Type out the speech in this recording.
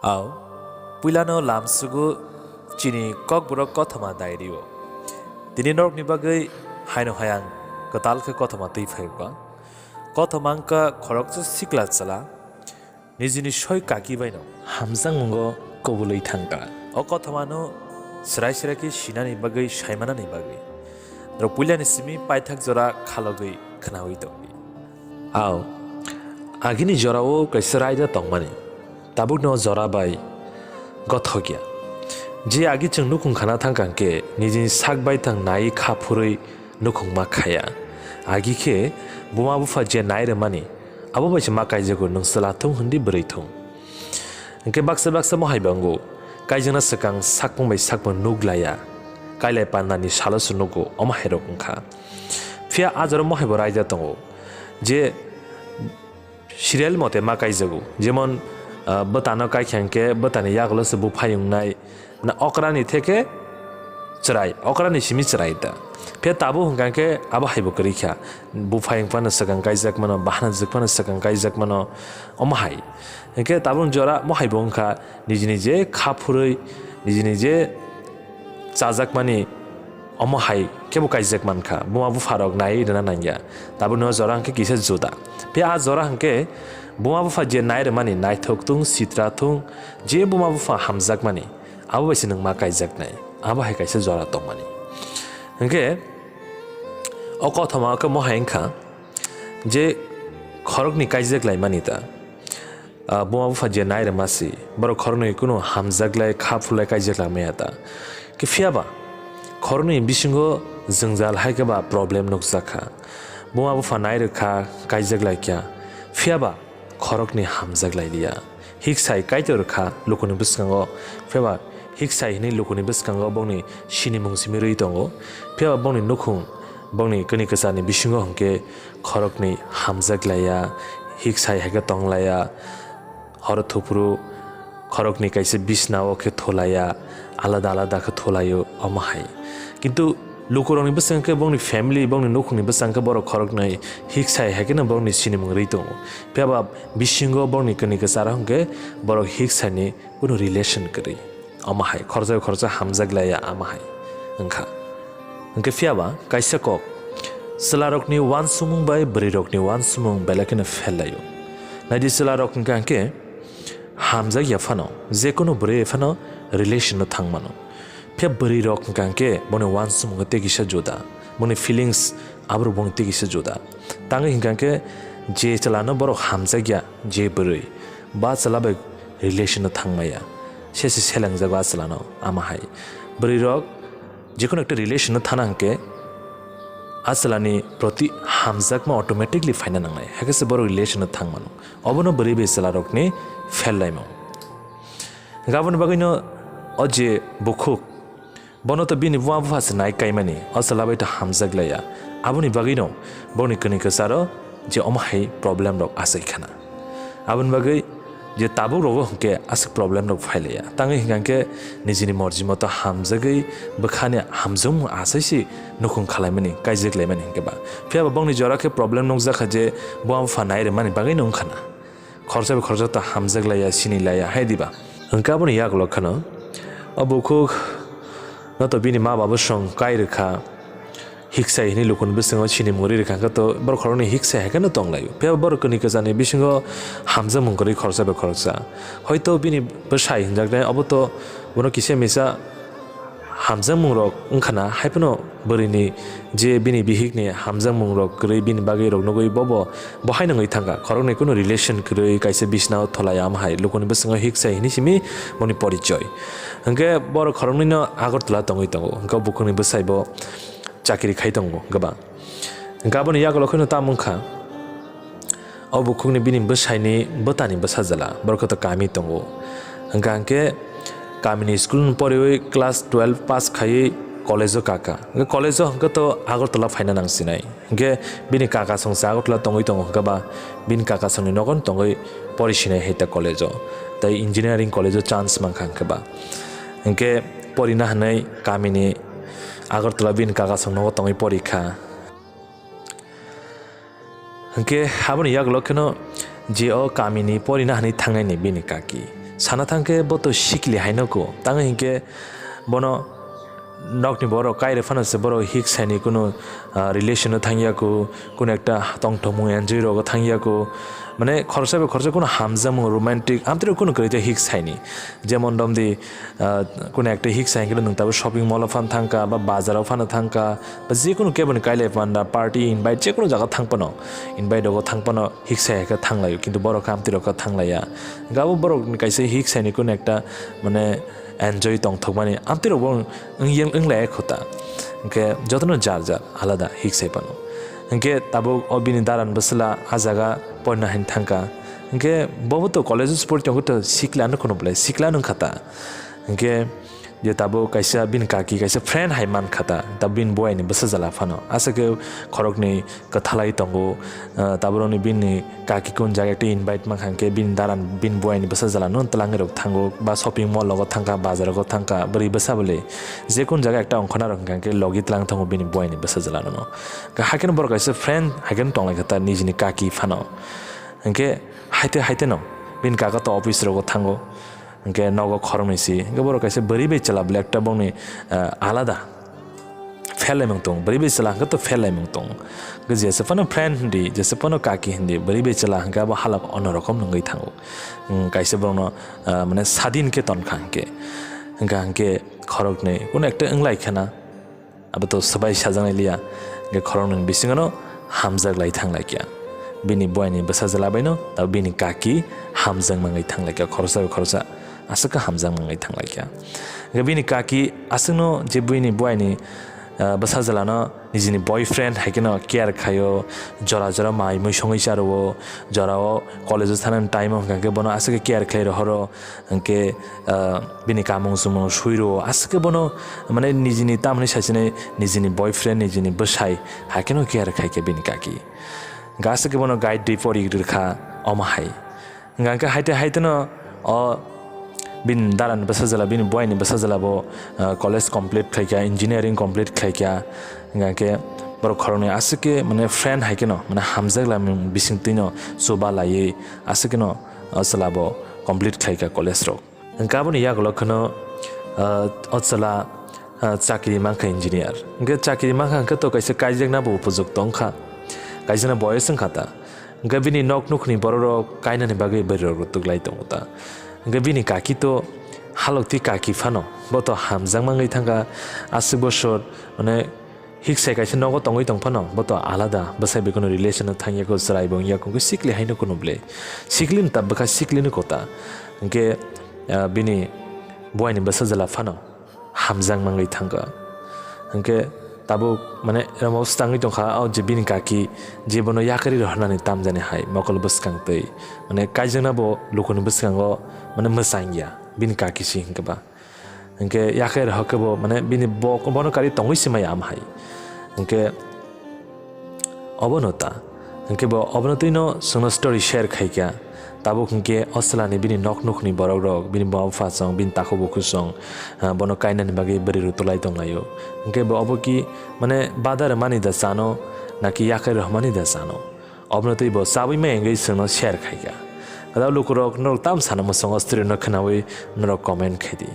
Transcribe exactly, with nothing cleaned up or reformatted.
Au, puilano lamsugo chini kokborok kothoma diary o. Tini norokni bagwi haino hayang kwtal khe kothoma twi phaiba. Kothoma wngkha khoroksa sikla chwla, nijini soi kaki baino hamjakmungo kubulwi thangkha. O kothomano srai srai khe sinani bagwi, saimanani bagwi. Norok puilani simi paithak jora khalogwi khnaui tongdi. Au, agini jorao kaisa raida tongmani, tabukno o jora bai gothokya. Je agi chwng nukhung khana thangkha hwnkhe nijini sak bai thang nai kha phurwi nukhung ma khaya. Agi khe buma bupha je nai rwmani, abo bai se ma kaijago, nwng chwla thung hwndi bwrwi thung. Hwnkhe baksa baksa mohai bo wngo, kaijakna swkang sakmung bai sakmung nuk laiya, kailai pandani salo se nugo, omo hai rok wngkha. Phiya a jora mohai bo raida tongo je serial mote ma kaijago, jemon, ah, bwtano kaikha hwnkhe bwtani yagulo se buphai wngnai, na okrani theke chwrai, okrani simi chwrai da. Phiya tabuk hwnkha hwnkhe abo hai bo kwrwi kha, buphai wngphano swkang kaijak mano, bahana jwk phano swkang kaijak mano, omo hai. Hwnkhe tabuk jora mohai bo wngkha, nijini je kha phurwi, nijini je chajakmani, omo hai khe bo kaijak mankha, buma bupha rok nai rwna nangya. Tabukni o jora hwnkhe kisa juda. Phiya a jora hwnkhe buma bupha je nai rwmani naithok thung, sitra thung, je buma bupha hamjakmani, abo bai se nwng ma kaijaknai, abo hai kaisa jora tongmani. Hwnkhe o kothoma o khe mohai wngkha je khoroknwi kaijak laimani ta. Ah, buma bupha je nai rwma si, borok khoroknwi kunu hamjaklai, kha phulai kaijaklai maya ta. Khe phiya ba, khoroknwi bisingo jwngjal hai khe ba problem nukjak kha. Buma bupha nai rwkha, kaijaklai kha. Phiya ba, khoroknwi hamjaklai liya. Hiksai kaitor rwkha lukuni bwskango. Phiya ba, hiksai hinwi lukuni bwskango bongni sinimung simi rwi tongo. Phiya ba, bongni nukhung, bongni kwnwi kwcharni bisingo hwnkhe khoroknwi hamjak laiya, hiksai hai khe tong laiya, horo thupuru khoroknwi kaisa bisnao khe thulaiya, alada alada khe thulaio, omo hai. Kintu lukurokni bwskango khe bongni family, bongni nukhungni bwskango khe borok khoroknwi hiksai hai kheno borokni sinimung rwi tongo. Phiya ba bisingo bongni kwnwi kwcharo hwnkhe borok hiksaini kunu relation kwrwi. Omo hai khoroksa bai khoroksa hamjak laiya, omo hai wngkha. Hwnkhe phiya ba kaisa kok, chwlarokni uansukmung bai bwrwirokni uansukmung belai kheno phel laio. Naidi chwlarok hwnkha hwnkhe hamjak ya phano, jekunu bwrwi phano relation no thang mano. Phiya bwrwirok hwnkha hwnkhe boni uansukmung tei kisa juda, boni feelings aborok boni tei kisa juda. Tangwi hwnkha hwnkhe je chwlano borok hamjak ya, je bwrwi ba chwla bai relation no thang maya, se se selengjago a chwlano, ama hai. Bwrwirok jekunu ekta relation no thana hwnkhe a chwlani proti hamjakma automatically phaina nangnai, hakhe se borok relation no thang mano. Obono bwrwi bai chwlarokni phel laimung. Hwnkhe aboni bagwino o je bukhuk, bono to bini buma bupha se nai kaimani, o chwla bai to hamjak laiya. Aboni bagwino boni kwnwi kwcharo je omo hai problem rok achai khana. Aboni bagwi je tabuk rogo hwnkhe aswk problem rok phai laiya. Tangwi hwnkha hwnkhe nijini morji moto hamjagwi bwkhani hamjakmung achai se nukhung khalaimani, kaijak laimani hwnkhe ba. Phiya ba bongni jora khe problem nukjakha je buma bupha nai rwmani bagwino wngkha na. Khoroksa bai khoroksa ta hamjak laiya, sini laiya, hai diba? Hwnkhe aboni yagulo kheno o bukhuk no to bini ma baba song kai rwkha, hiksai hinwi lukuni bwskango sinimung rwi rwkha, hwnkhe to borok khoroknwi hiksai hai kheno tong laio. Phiya ba borok kwnwi kwcharni bisingo hamjakmung kwrwi khoroksa bai khoroksa. Hoito bini bwsai hinjaknai, obo to bono kisa misa hamjakmung rok wngkha na, hai phano bwrwini je bini bihikni hamjakmung rok kwrwi bini bagwi rok nugwi bobo bo hai nungwi thangkha, khoroknwi kunu relation kwrwi kaisa bisnao thulai ama hai lukuni bwskango hiksai hinwi simi boni porichoi. Hwnkhe borok khoroknwino Agartala tongwi tongo, hwnkhe bukhukni bwsai bo chakiri khai tongo kwbang. Hwnkhe aboni yagulo kheno tamo wngkha. O bukhukni bini bwsaini bwtani bwsajala, borok khe to kami tongo. Hwnkha hwnkhe kamini school ni poriwi class twelve pass khaiwi college o kaka. Hwnkhe college o hwnkhe to Agartala phaina nang sinai. Hwnkhe bini kaka song se Agartala tongwi tongo hwnkhe ba bini kaka songni nogo tongwi pori sinai hai ta college o. Tei engineering college o chance mankha hwnkhe ba. Hwnkhe porina hwnwi kamini Agartala bini kaka song nogo tongwi porikha. Hwnkhe aboni yagulo kheno je o kamini porina hwnwi thangnaini bini kaki. Sana thangkhe bo to sikli haino ko, tangwi hinkhe bono nokni borok kairwi phano se borok hik saini kunu, ah, relation no thangya ko, kunu ekta tongthokmung enjoy rogo thangya ko, mane khoroksa bai khoroksa kunu hamjakmung romantic amtwrwk kunu kwrwi ta hik saini. Jemon romdi, ah, kunu ekta hik sai hinkhe nwng tabuk shopping mall o phan thangkha, ba bazar o phano thangkha, ba jekunu keboni kailai panda party invite jekunu jaga thang phano, invite rogo thang phano hik sai khe thanglaio, kintu borok khe amtwrwk khe thanglaiya. Hinkhe abo borokni kaisa hik saini kunu ekta mane enjoy tongthokmani amtwrwkbo wng-, wng-, wnglaiya kho ta. Hinkhe jotono jar jar alada hik sai phano. Hinkhe tabuk o bini daran bwswla a jaga porina hin thangkha. Hinkhe bobo to college o se pori tongo to sikla no kheno belai sikla no wngkha ta. Hinkhe je tabuk kaisa bini kaki kaisa friend hai mankha ta, tabuk bini boyani bwsajala phano. Aswk khe khoroknwi kwthalai tongo, ah, taboroni bini kaki kun jaga ekta invite mankha, hinkhe bini daran bini boyani bwsajalano twlangwi rok thango, ba shopping mall rogo thangkha, bazar rogo thangkha, bwrwi bwsa bwlwi jekun jaga ekta ongkhorna rok hinkha, hinkhe logi twlang thango bini boyani bwsajalano. Hakhe borok kaisa friend hakhe tonglaikha ta nijini kaki phano. Hinkhe haite haite no bini kaka to office rogo thango. Hinkhe nogo khoroknwi si, hinkhe borok kaisa bwrwi bai chwla belai ekta bongni, ah, alada. Fel laimung tong, bwrwi bai chwla hinkhe to fel laimung tong. Hinkhe jesa phano friend hindi, jesa phano kaki hindi, bwrwi bai chwla hinkhe abo halak ono rokom nungwi thango. Hmm, kaisa borokno, ah, mane sadin khe tonkha hinkhe. Hinkhe hinkhe khoroknwi, kuno ekta wnglaikha na. Abo to swbai sajaknai liya, hinkhe khoroknwi bisingono hamjak lai thanglaikha. Bini boyani bwsajala baino, tabo bini kaki hamjak mangwi thanglaikha, khoroksa bai khoroksa aswk khe hamjak mangwi thanglaikha. Hinkhe bini kaki aswkno je bini boyani, ah, bwsajalano nijini boyfriend hai kheno care khaio, jora jora mai mui songwi charwo, jorao college-o thanani time-o hinkhe bono aswk khe care khlai rohoro. Hinkhe, ah, bini kamung chumung sui rwo, aswk khe bono, mane, nijini tamni saichini nijini boyfriend, nijini bwsai, hai kheno care khai khe bini kaki. Hinkhe aswk khe bono guide rwi pori rwkha omo hai. Hinkhe haite haite no o bini daran bwsajala, bini boyani bwsajala bo, ah, college complete khai kha, engineering complete khai kha. Hinkhe borok khoroknwi aswk khe, mane, friend hai kheno, mane, hamjak laimung bisingtwi no chuba laiwi aswk kheno o chwla bo complete khai kha college rok. Hinkhe aboni yagulo kheno, ah, o chwla, ah, chakri mankha engineer. Hinkhe chakri mankha hinkhe to kaisa kaijakna bo upojukto wngkha. Kaijakna boyos wngkha ta. Hinkhe bini nok nukhni borok rok kainani bagwi bwrwi rok twklai tongo ta. Hinkhe bini kaki to halok twi kaki phano bo to hamjak mangwi thangkha aswk bosor, mane, hik sai kaisa nogo tongwi tong phano, bo to alada, bwsai bai kheno relation-o thangya kho, chwrai bo wngya kho, sikli haino kheno ble. Sikli ni ta bwkha sikli ni kota. Hinkhe, ah, bini boyani bwsajala phano hamjak mangwi thangkha. Hinkhe tabuk, mane, ramo swtangwi tongkha, o je bini kaki, je bono yakarwi rohornani tamjani hai, mokol bwskang twi. Mane, kaijakna bo lukuni bwskango, mane, mwchangya, bini kaki si hinkhe ba. Hinkhe yakarwi rohor khe bo, mane, bini bo, bono karwi tongwi se maya am hai. Hinkhe obono ta. Hinkhe bo obono twino chwngno story share khai kha. Tabuk hinkhe o chwlani bini nok nukhni borok rok, bini buma bupha chwng, bini takhuk bukhuk chwng, ah, bono kainani bagwi bwrwi rw twlai tonglaio. Hinkhe bo obo ki, mane, badar mani da chano, naki yakarwi rohmani da chano? Obono twi bo chabwi maya wngwi chwngno share khai kha. Ado lukurok norok tam sana mwsongo story no khwnawi norok comment khai di.